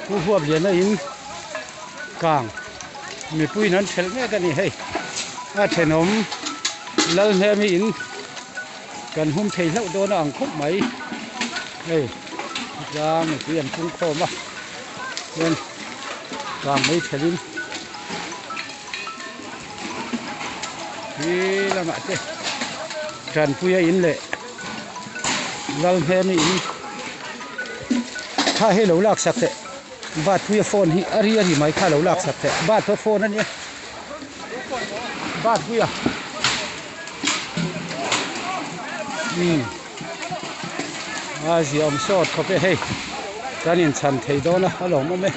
Pu Huapliana in kang mipui in an thelh mek a ni hei a thenawm Lalhnemi in kan hum thei hlauh dawn a ang khawp mai hei tlang mipui an pung khawm a chuan kang mai thelh in khi lamah te tanpuia in leh Lalhnemi in kha hei lo lak sak teh Batpuia phone hi a ri a ri mai kha lo lak sak teh Batpuia phone a nia Batpuia umm a ziah awm sawt khawp e hei kan inchhan thei dawn a a lawmawm e.